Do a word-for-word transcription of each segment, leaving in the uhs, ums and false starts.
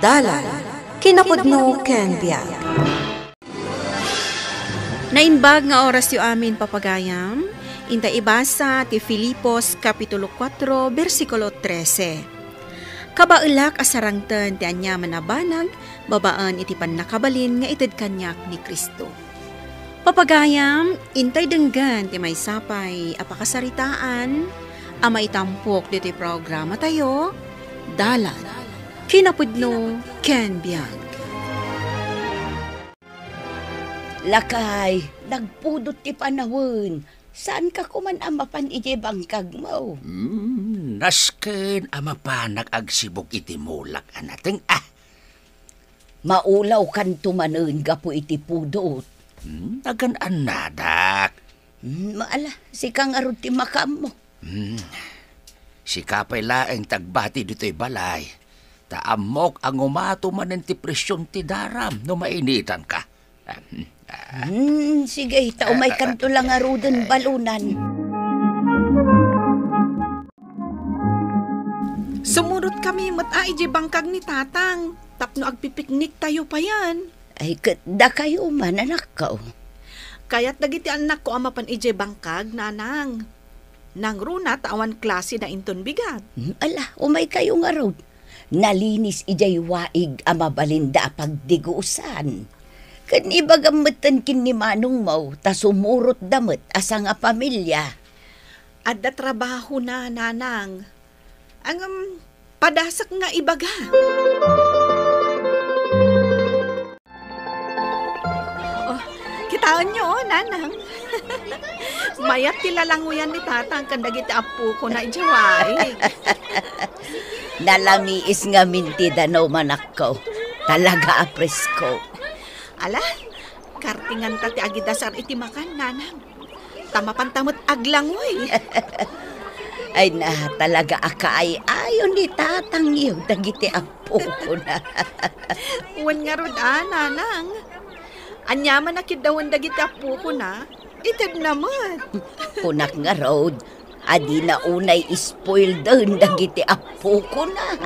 Dalan, kinapudno ken biag. Naimbag nga orasyo amin, papagayam. Inta ibasa ti Filipos, Kapitulo kuatro, bersikulo trese. Kabaelak a sarangten ti aniaman a banag babaen iti pannakabalin nga ited kaniak ni Cristo. Papagayam, intay denggen ti maysa pay a pakasaritaan a maitampok ditoy programatayo, Dalan, Kinapudno ken Biag. Lakay, nagpudot ti panawen. Saanka koman a mapan idiay bangkagmo? Hmm, nasken a mapanak agsibug iti mulak a nateng-, ah. Maulawkanto manen gapu iti pudot. Hmm, nagan-annadak. Hmm, ala, sika ngarud ti makaammo. Hmm, sika pay laeng ti agbati ditoy balay. Ta ammok a ngumato manen ti presion ti daram no mainitanka. Hmm, sige, ta umaykanto la ngaruden balonan. Sumurotkami met a idiay bangkag ni Tatang tapno agpipikniktayo payen. Ay, ket dakayo man, anakko. Kayat dagiti annakko a mapan idiay bangkag, Nanang. Nangruna ta awan klaseda inton bigat. Hmm, ala, umaykayo ngarud. Nalinis idiay waig a mabalinda a pagdigusan. Ken ibagam metten ken ni manongmo, ta sumurotda met a sangapamilia. Adda trabahona, Nanang. Ngem, padasek nga ibaga. Oh, kitaenyo, oh, Nanang. Mayat ti lalanguyan ni Tatang ken dagiti appokona idiay waig. Nalamiis ngamin ti danaw, anakko. Talaga a presko. Ala, kartinganta ti agidasar iti makan, Nanang. Ta mapanta met aglanguy. Ay na, talaga a kaay-ayo ni Tatangyo dagiti appokona. Wen ngarud a, Nanang. Aniaman a kiddawen dagiti appokona, itedna met. Kunak ngarud, a dina unay spoilden dagiti appokona.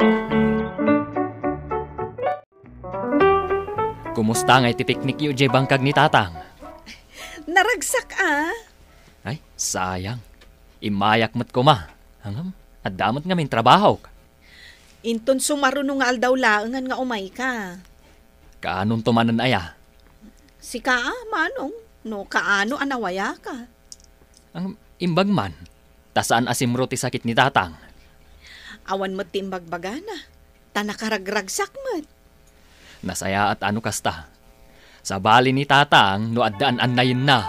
Kumusta ngay ti piknikyo idiay bangkag ni Tatang? Naragsak a. Ay, sayang. Immayak met koma. Ngem, adda met ngamin trabahok. Inton sumaruno nga aldaw laengen nga umayka. Kaanonto manen aya? Sika a, manong, no kaano a nawayaka. Ngem, imbag man, ta saan a simro ti sakit ni Tatang. Awan met ti imbagbagana, ta nakaragragsak met. Nasayaat a no kasta. Sabali ni Tatang no adda an-annayenna.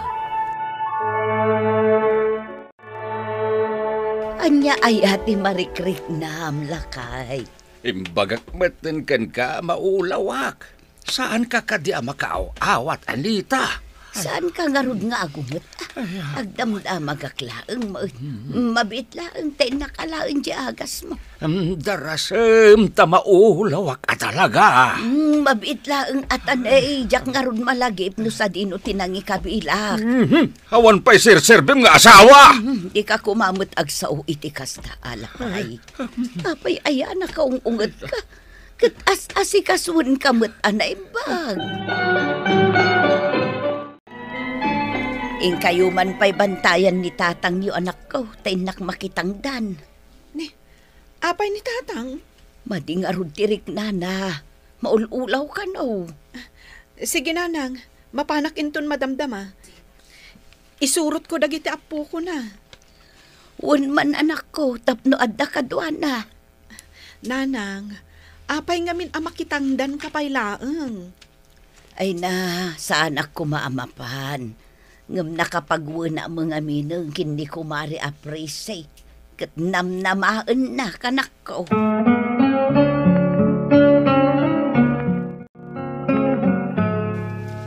Ania aya ti marikriknam, lakay? Imbagak metten kenka, maulawak. Saanka kadi a makaaw-awat, Anita? Saanka ngarud nga agunget? Ay, ah. Agdamdamagak laeng, ma-, mabiit laeng ta innak alaen ti agasmo. Em, darasem ta maulawak a talaga. Mm, mabiit laeng a tan-, eh, diak ngarud malagip no sadino ti nangikabilak. Mhm. Awan pay serserbem nga asawa. Mhm. Dika koma met agsao iti kasta, alakay. Apay aya nakaung-ungetka? Ket as-asikasuenka met a naimbag. Inkayo man pay bantayan ni tatangyo, anakko, ta innak makitangdan. Ni, apay ni tatang? Madi ngarud ti riknana. Maul-ulaw kano. Sige, nanang. Mapanak inton madamdama. Isurotko dagiti appokona. Wen man, anakko, tapno adda kaduana. Nanang, apay ngamin a makitangdanka pay laeng? Ay na, saanak koma a mapan. Ngem nakapagwenam ngaminen ken ni Kumare a Prissy, ket namnamaenna kanakko.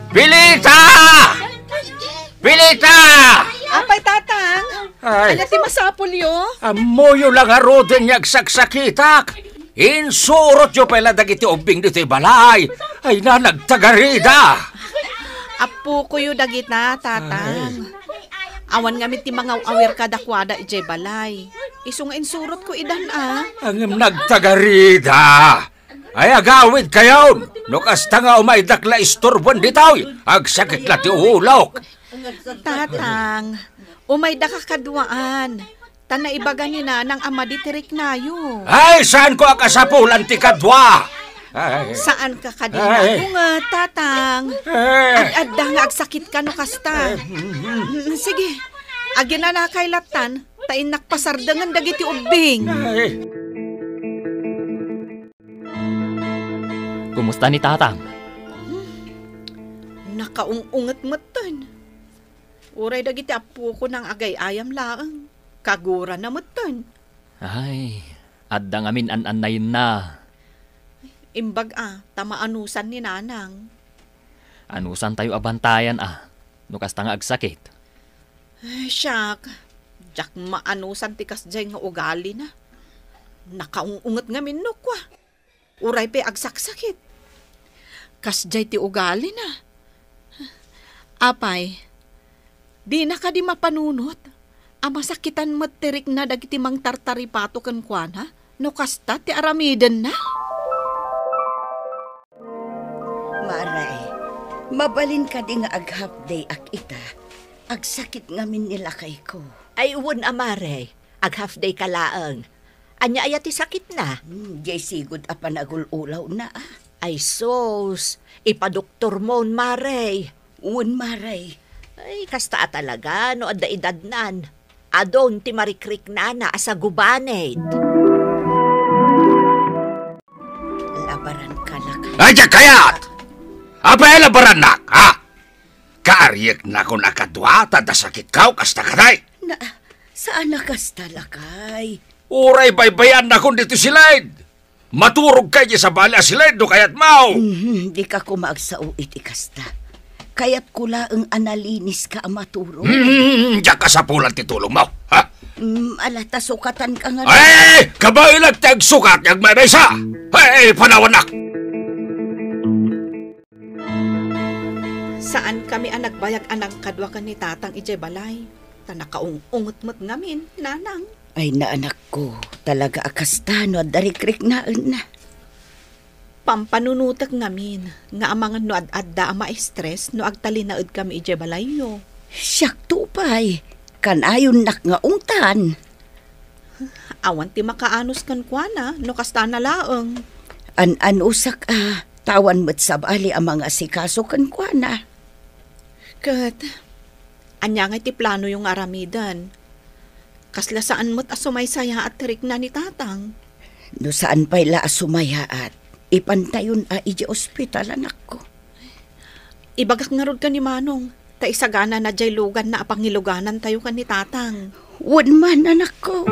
Pilita! Pilita! Apay, tatang? Ay. Ania ti masapulyo? Ammoyo la ngaruden nga agsaksakitak. Insurotyo pay la dagiti ubbing ditoy balay. Ay na, nagtagarida. Appokoyo dagita, tatang. Ay. Awan ngamin ti mangaw-awir kadakuada idiay balay. Isu nga insurotko idan, a. Ngem nagtagarida. Ay, agawidkayon! No kasta nga umaydak la isturbon ditoy, agsakit la ti ulok. Tatang, umaydaka kaduaan. Ta naibaga ni Nanang a madi ti riknayo. Ay, saanko a kasapulan ti kadua? Ay. Saanka kadi Ay. Nagunget, Tatang? Eh. Ad-adda nga agsakitka no kasta. Eh. Mm, sige, aginanakay lattan, ta innak pasardengen dagiti ubbing. Ay. Kumusta ni Tatang? Hmm. Nakaung-unget metten. Uray dagiti appokon nga agay-ayam laeng, kagurana metten. Ay, adda ngamin an-annayenna. Imbag a, ta maanusan ni Nanang. Anusantayo a bantayan a, no kasta nga agsakit. Ay, siak, diak maanusan ti kasdiay nga ugalina. Nakaung-unget ngamin no kua. Uray pay agsaksakit. Kasdiay ti ugalina. Apay, dina kadi mapanunot a masakitan met ti rikna dagiti mangtartaripato kenkuana no kasta ti aramidenna? Maray, mabalin kadi nga ag-half day ak ita? Agsakit ngamin ni lakayko. Ay, wen a, Maray. Ag-half day ka laeng. Ania aya ti sakitna? Hmm, diay sigud a panagul-ulawna, a. Ay sus, ipadoktormon, Maray. Wen, Maray. Ay, kasta a talaga no adda edadnan. Adun ti marikriknana a sagubanit. Labaranka, lakay. Ay, diak kayat! Apay labarannak, ha? Kaarieknakon a kadua ta adda sakitkaw kasta kadi? Na, saan a kasta, lakay. Uray baybayanakon ditoy siled. Maturogka idiay sabali a siled no kayatmo. Mhm, dika koma agsao iti kasta. Kayatko laeng a naliniska a maturog. Hmm, diak kasapulan ti tulongmo, ha? Hmm, ala ta sukatanka nga. Ay, kabaelan ti agsukat nga agmaymaysa. Ay, panawannak. Saankami a nagbayag a nagkadua ken ni Tatang idiay balay, ta nakaung-unget met ngamin, Nanang. Ay, naanakko, talaga a kasta no adda rikriknaenna. Pampanunotek ngamin nga amangan no ad-adda a ma-stress no agtalinaedkami idiay balayyo. Siakto pay, kanayonnak nga ungtan. Awan ti makaanus kenkuana no kastana laeng. An-anusak a, ta awan met sabali a mangasikaso kenkuana. Ket, ania ngay ti planoyo nga aramiden? Kasla saan met a sumaysayaat ti rikna ni Tatang? No saan pay la a sumayaat, ipantayon a idiay ospital, anakko. Ibagak ngarud ken ni Manong, ta isaganana diay luganna a pangiluganantayo ken ni Tatang. Wen man, anakko.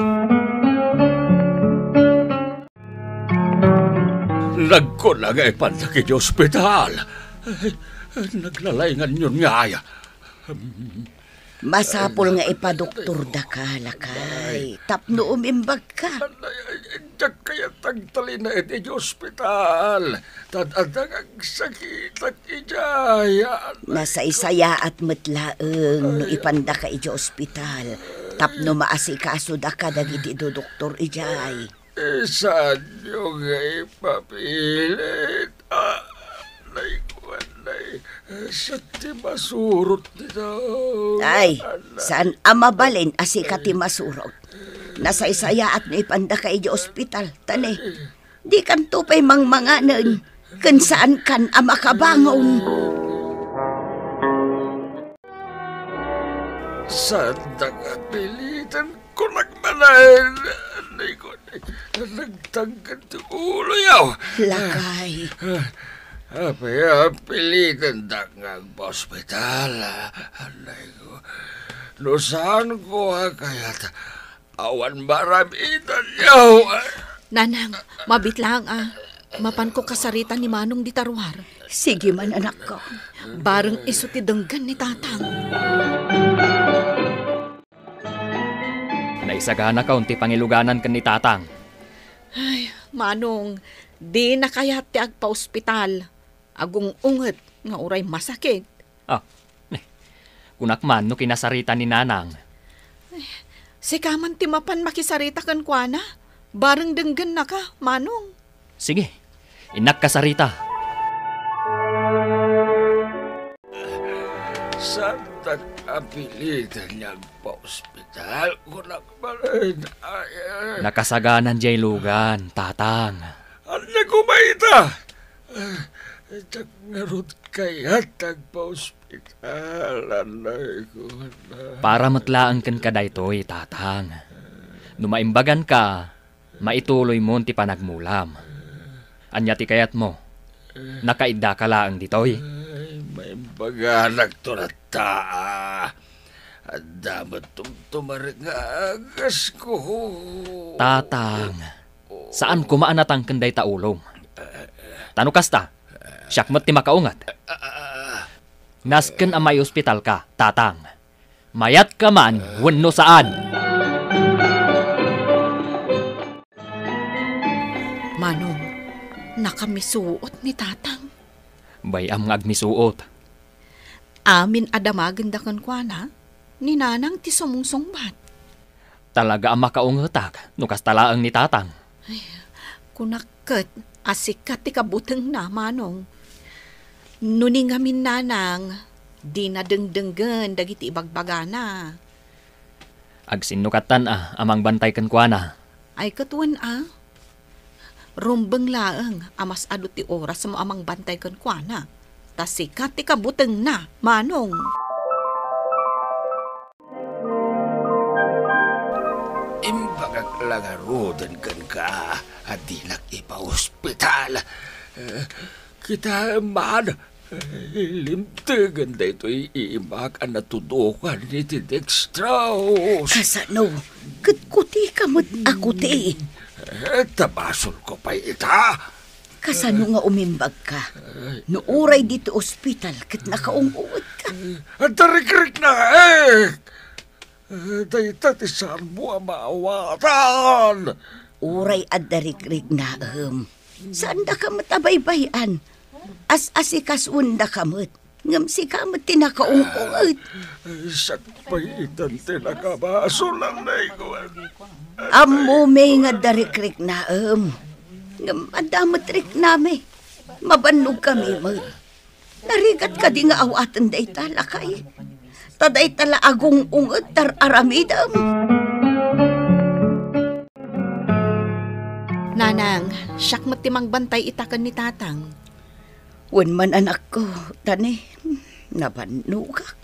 Nagkuna nga ipannak idiay ospital. Ay, naglalaingannyon ngay. Masapul nga ipadoktordaka, lakay, tapno umimbagka. Ay, ay, ay, diak kayat agtalinaed idiay ospital. Ta adda nga agsakitak idiay. Nasaysayaat met laeng no ipandaka idiay ospital tapno maasikaso daka dagiti dodoktor idiay. Saanyo nga ipapilit? Ah, nay, kuan, nay. Siak ti masurot dita. Ay, saan a mabalin a sika ti masurot. Nasaysayaat no ipandaka idiay ospital. Ta ne, dikanto pay mangmanganen ken saankan a makabangon. Saandak a piliten, kunak manen. Anay ko, nagtangken ti uloyo. Lakay. Apay a pilitendak nga agpa-ospital? Anay ko, no saanko a kayat, awan maaramidanyo. Nanang, mabiit laeng a. Mapanko kasaritan ni Manong dita ruar. Sige man, anakko. Bareng isu ti denggen ni Tatang. Naisaganakon ti pangiluganan ken ni Tatang. Ay, Manong, dina kayat ti agpa-ospital. Agung-unget nga uray masakit. Ah, ne. Kunak man no kinasarita ni Nanang. Sika man ti mapan makisarita kenkuana. Bareng denggennaka, Manong. Sige. Innak kasarita. Saantak a pilitan nga agpa-ospital, kunak manen, ay, eh. Nakasaganan jay lugan, Tatang. Ania koma ita? Diak ngarud kayat agpa-ospital, anay ko, anay. Para met laeng kenka daytoy, Tatang. No maimbaganka, maituloymon ti panagmulam. Ania ti kayatmo? Nakaiddaka laeng ditoy? Ay, maimbaganak to latta. Adda met tumtumarek nga agasko. Tatang, saan koma a natangken dayta ulom. Ta no kasta, siak met ti makaunget. Nasken a maiospitalka, Tatang. Mayatka man wenno saan. Manong, nakamisuot ni Tatang. Bay-am nga agmisuot. Amin a damagenda kenkuana, ni Nanang ti sumungsungbat. Talaga a makaungetak no kasta laeng ni Tatang. Ay, kunak ket a sika ti kabutengna, Manong. No ni ngamin Nanang, dina dengdenggen dagiti ibagbagana. Agsinnukattan a, a mangbantay kenkuana. Ay, ket wen a. Rumbeng laeng a mas adu ti orasmo a mangbantay kenkuana. Ta sika ti kabutengna, Manong. Imbagak la ngaruden kenka a dinak ipaospital. Eh, kitaem man, limtegen daytoy imak a natudokan iti dextrose. Kasano? Ket kutika met a kuti. Eh, ta basolko pay ita. Kasano nga umimbagka? No uray ditoy ospital ket nakaung-ungetka. Adda rikriknaek! Dayta ti saanmo a maawatan. Uray adda rikriknaem, saandaka met a baybay-an. As-asikasuendaka met, ngem sika met ti nakaung-unget. Siak pay itan ti nakabasol, anay ko. Ammomi nga adda rikriknaem, ngem adda met riknami. Mabannogkami met. Narigat kadi nga awaten dayta, lakay? Ta dayta la agung-unget ti ar-aramidem. Nanang, siak met ti mangbantay ita ken ni Tatang. Wen man, anakko, ta ne, nabannogak.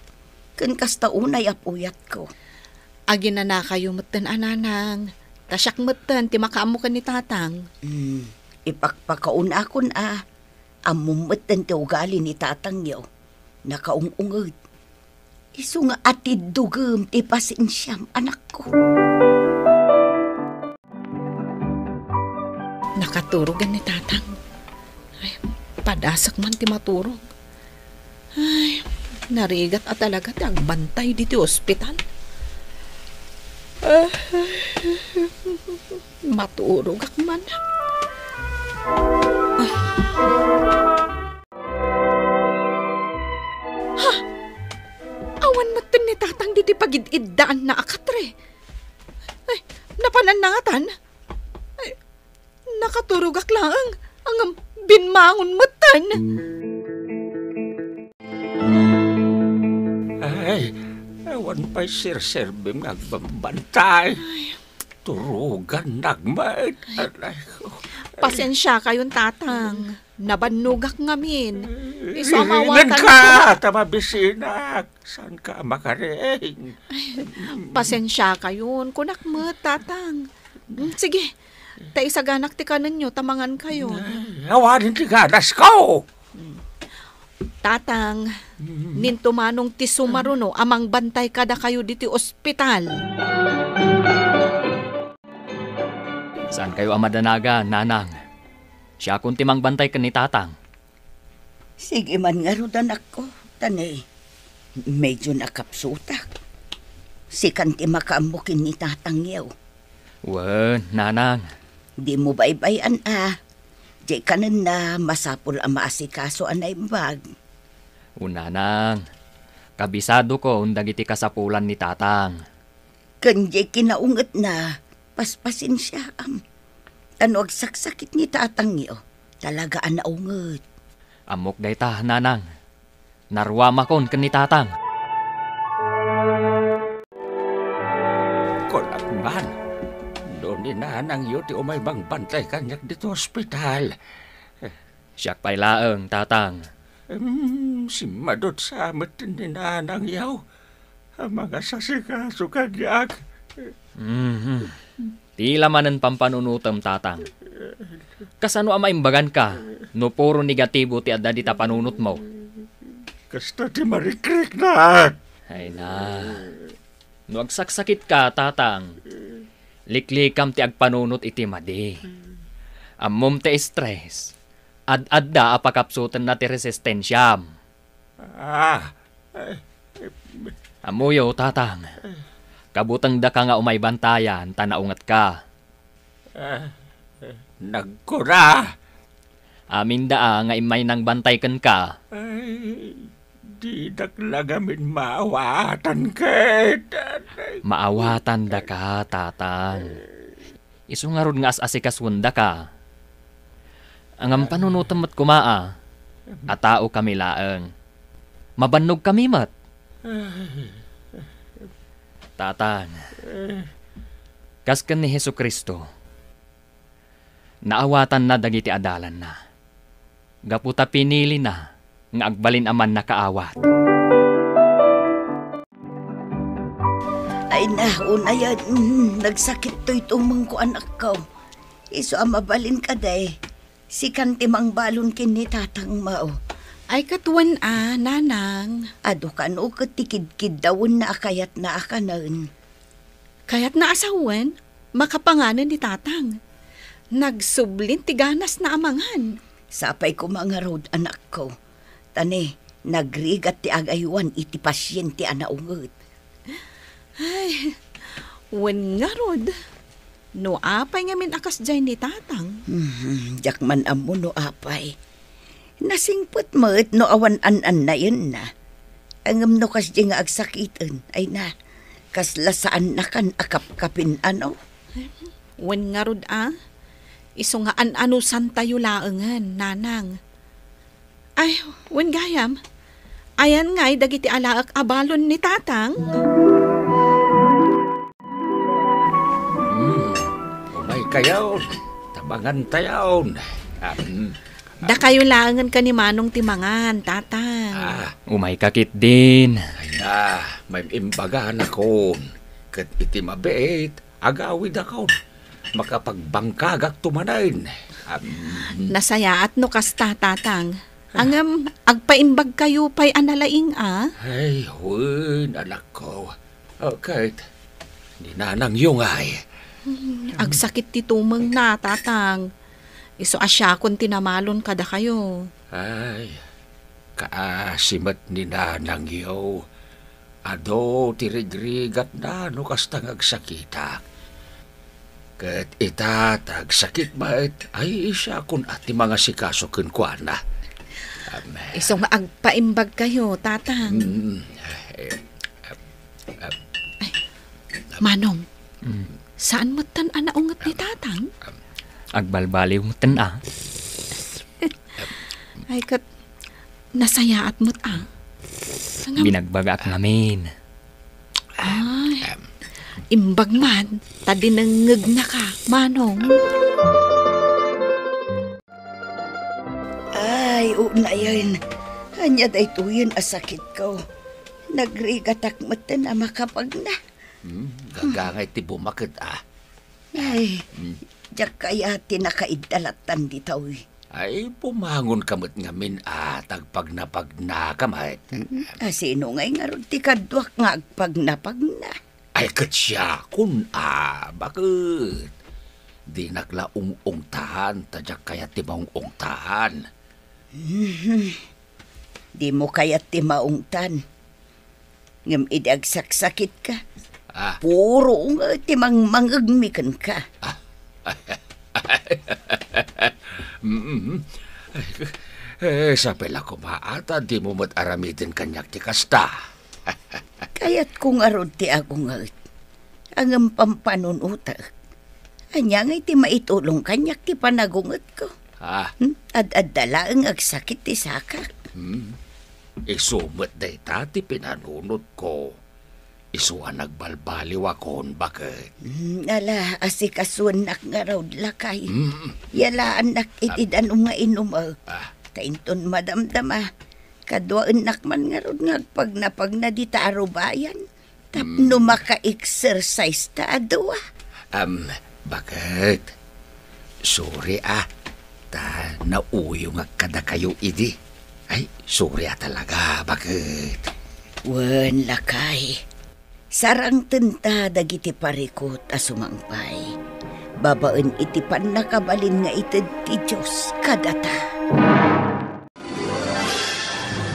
Ken kasta unay a puyatko. Aginanakayo metten a, Nanang, ta siak metten ti makaammo ken ni Tatang. Hmm, ipakpakaunakon a. Ammom metten ti ugali ni Tatangyo. Nakaung-unget. Isu nga atiddogem ti pasensiam, anakko. Nakaturogen ni Tatang. Ay, padasek man ti maturog. Ay, narigat a talaga ti agbantay ditoy ospital. Maturogak man. Ha? Awan metten ni Tatang ditoy pagid-iddaanna a katre. Ay, napananna ngatan? Ay, nakaturogak laeng, ngem bimmangon metten. Ay, awan pay serserbim nga agbambantay. Ay. Turogannak met. Ay. Anay ko. Pasensiakayon, Tatang. Nabannogak ngamin. Isu a maawatan ka, ta mabisinak. Saanka a makaring? Pasensiakayon, kunak met, Tatang. Mm, sige, ta isaganak ti kanenyo, ta mangankayon. Ay, awanen ti ganasko! Tatang, ninto manong ti sumaruno a mangbantay kadakayo ditoy ospital. Saankayo a madanagan, Nanang. Siakon ti mangbantay ken ni Tatang. Sige man ngarud, anakko, ta ne, medyo nakapsutak. Sikan ti makaammo ken ni Tatangyo. Wen, Nanang. Dimo baybay-an a. Diay kanenna, masapul a maasikaso a naimbag. O, Nanang, kabisadokon dagiti kasapulan ni Tatang. Ken diay kinaungetna, paspasensiaam. Ta no agsaksakit ni Tatangyo, Talaga a naunget. Ammok dayta, nanang. Naruamakon ken ni tatang. Kunak man, no ni nanangyo ti umay mangbantay kaniak ditoy ospital. Siak pay laeng, tatang. Em, simmadut sa met ni nanangyo a mangasasikaso kaniak. Mhm. Ti la manen pampanunotem, tatang. Kasano a maimbaganka no puro negatibo ti adda dita panunotmo? Kasta ti marikriknak. Ay na. No agsaksakitka, tatang, liklikam ti agpanunot iti madi. Ammom ti stress. Ad-adda a pakapsutenna ti resistensiam. Ah, eh, Ammoyo, tatang. Kabutengdaka nga umay bantayan ta naungetka. Ah, nagkuna. Aminda a nga immay nangbantay kenka. Ay, didak la ngamin maawatan ket. Maawatandaka, tatang. Isu ngarud nga as-asikasuendaka. Ngem panunotem met koma a, a tao kami laeng. Mabannog kami met. Tatang, kas ken ni Jesu-Cristo, naawatanna dagiti adalanna. Gapu ta pinilina nga agbalin a mannakaawat. Ay na, unayen, mm, nagsakit toy tumengko, anakko. Isu a mabalin kadi, sikan ti mangbalon ken ni tatangmo. Ay, ket wen a, nanang. Adu kano ket ti kidkiddawenna a kayatna a kanen. Kayatna a sawen, makapanganen ni tatang. Nagsublin ti ganasna a mangan. Sapay koma ngarud, anakko. Ta ne, nagrigat ti agaywan iti pasiente a naunget. Ay, wen ngarud. No apay ngamin a kasdiay ni tatang? Mhm, diak man ammo no apay. Nasingpet met no awan an-annayenna. Ngem no kasdi nga agsakiten, ay na, kasla saannakan a kapkapin, ano? Wen ngarud a, isu nga an-anusantayo laengen, nanang. Ay, wen gayam, ayan ngay dagiti alaek a balon ni tatang? Hmm, umaykayo, ta mangantayon. Ah, hmm. Dakayo laengen ken ni Manong ti mangan, tatang. Ah. Umayka ketdin. Ay na, maim-imbaganakon. Ket iti mabiit, agawidakon. Makapagbangkagakto manen. Am. Nasayaat no kasta, tatang. Ah. Ngem, agpaimbagkayo pay a nalaing a? Ay, wen, anakko. O, ket, ni nanangyo ngay. Hmm, agsakit ti tumengna, tatang. Isu a siakon ti namalon kadakayo. Ay, kaasi met ni nanangyo. Adu ti rigrigatna no kasta nga agsakitak. Ket ita ta agsakit met, ay siakon a ti mangasikaso kenkuana. Am. Isu nga agpaimbagkayo, tatang. Mm, eh, eh, eh, Ay, Manong, Mm. Saan metten a naunget ni tatang? Agbalbaliw metten a. Ay, ket nasayaat met a. Ngem binagbagaak ngamin. Ay, imbag man, ta dinengngegnaka, Manong. Ay, unayen. Ania daytoyen a sakitko? Nagrigatak metten a makapagna. Hmm, gagangay ti bumaket a. Ay, hmm. Diak kayat ti nakaidda lattan ditoy. Ay, bumangonka met ngamin a, ta agpagnapagnaka met. Hmm, a sino ngay ngarud ti kaduak nga agpagnapagna? Ay, ket siakon a, baket. Dinak la ung-ungtan, ta diak kayat ti maung-ungtan. Hmm, dimo kayat ti maungtan. Ngem idi agsaksakitka, ah, puro nga ti mangmangegmi kenka. Ah. Mm. Eh, sapay la koma a ta dimo met aramiden kaniak ti kasta. Kayatko ngarud ti agunget. Ngem pampanunotek. Ania ngay ti maitulong kaniak ti panagungetko? Ah. Hmm? Ad-adda laeng agsakit ti sakak. Hmm. Isu met dayta ti pinanunotko. Isu a nagbalbaliwakon, baket. Hmm, ala, asikasuennak ngarud, lakay. Hmm. Yalaannak iti danum nga inumek. Ah. Ta inton madamdama, kaduaennak man ngarud nga agpagnapagna dita a rubayan. Tapno Mm. maka-exercise ta a dua. Am, baket? Sorry, ah. Ta nauyongak kadakayo idi. Ay, sorry, ah, talaga, baket? Wen, lakay. Sarangtenta dagiti parikut a sumangpay babaen iti pannakabalin nga ited ti Dios kadata.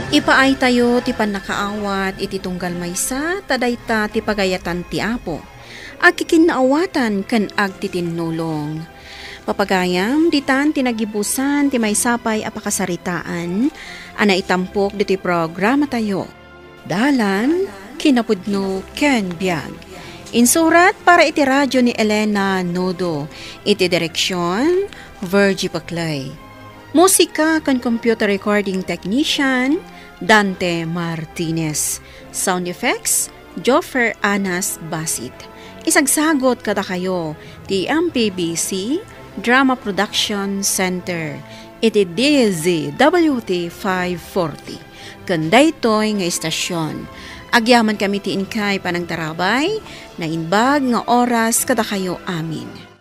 Ipaaytayo ti pannakaawat iti tunggal maysa, ta dayta ti pagayatan ti Apo. Agkikinnaawatan ken agtitinnulong. Papagayam, ditan ti nagibusan ti maysa pay a pakasaritaan a naitampok ditoy programatayo. Dalan, kinapudno, ken biag. Insurat para iti radio ni Elena Nodo. Iti direksion, Virgie Paclay. Musika ken computer recording technician, Dante Martinez. Sound effects, Joffer Anas Basit. Isagsagot kadakayo ti M P B C Drama Production Center iti D Z W T five forty. Ken daytoy nga istasyon, agyaman kami ti inkay panangtarabay, naimbag nga oras kadakayo amin.